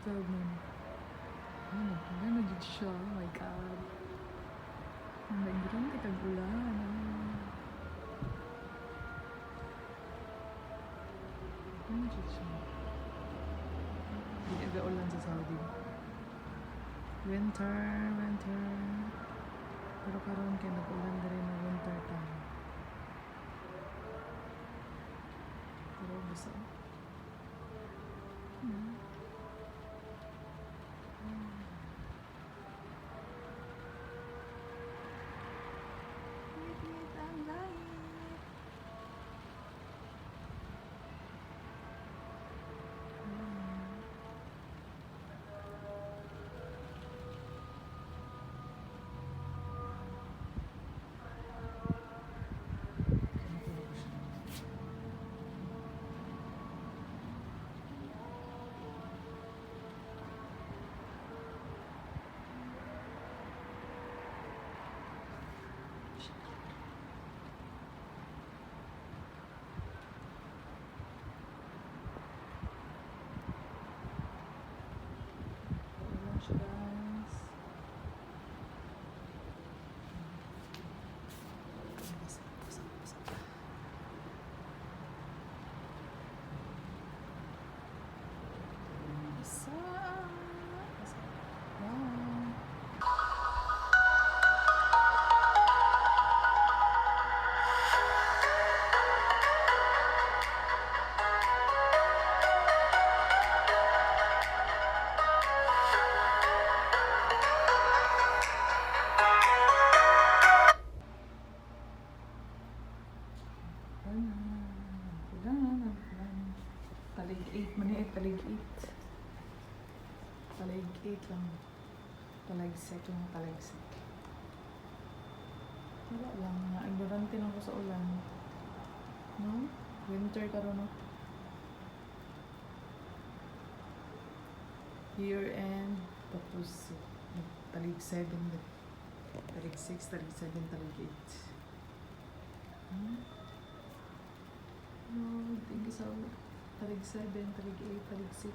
12 man. Ah, nag-ulan na jud siya. Oh my God. Nag-ulan kay tag-ulan. Ah. Ano jud siya? Di ulan sa Saudi. Winter, winter. Pero karon kay nag-ulan diri na winter time. Pero basta. Init ang langit. Natulog ko siya. Ulan siya, guys. Basa, basa, basa. Basa. Basa. Wow. Ulan, ulan, ulan. Talig 8 man eh, talig 8. Talig 8 lang. Talig 6 lang, talig 6. Wala lang, na-ignorante lang ko sa ulan. No? Winter karon, no? Year end, tapos talig 7, talig 6, talig 7, talig 8. Oh, thank you sa talig 7, talig 8, talig 6.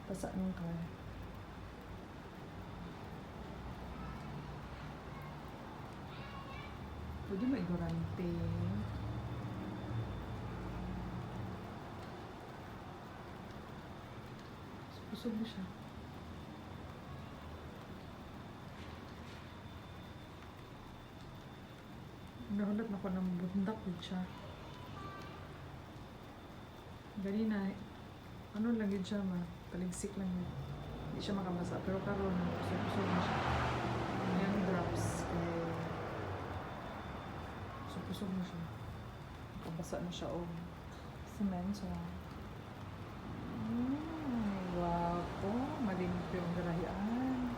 Pasa nung car. Pwede mo ignorante. Busog na siya. Nahulat na ko ng bundak yun siya. Ganina, ano lang yun siya ma, taligsik lang yun. Hindi siya makabasa, pero karon busog-busog na siya. Yung drops, kay busog-busog na siya. Makabasa na siya og semento. Wapo, malimpyo ang garahian.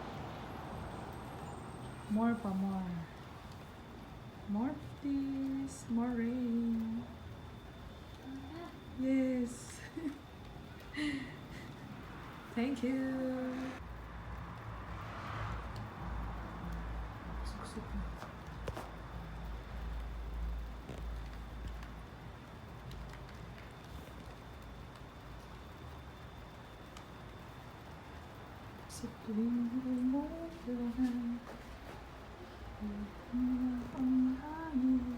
More pa, more. More please, more rain. Yes. Thank you. Suksok na. Sa tuwing umuulan, ang langit.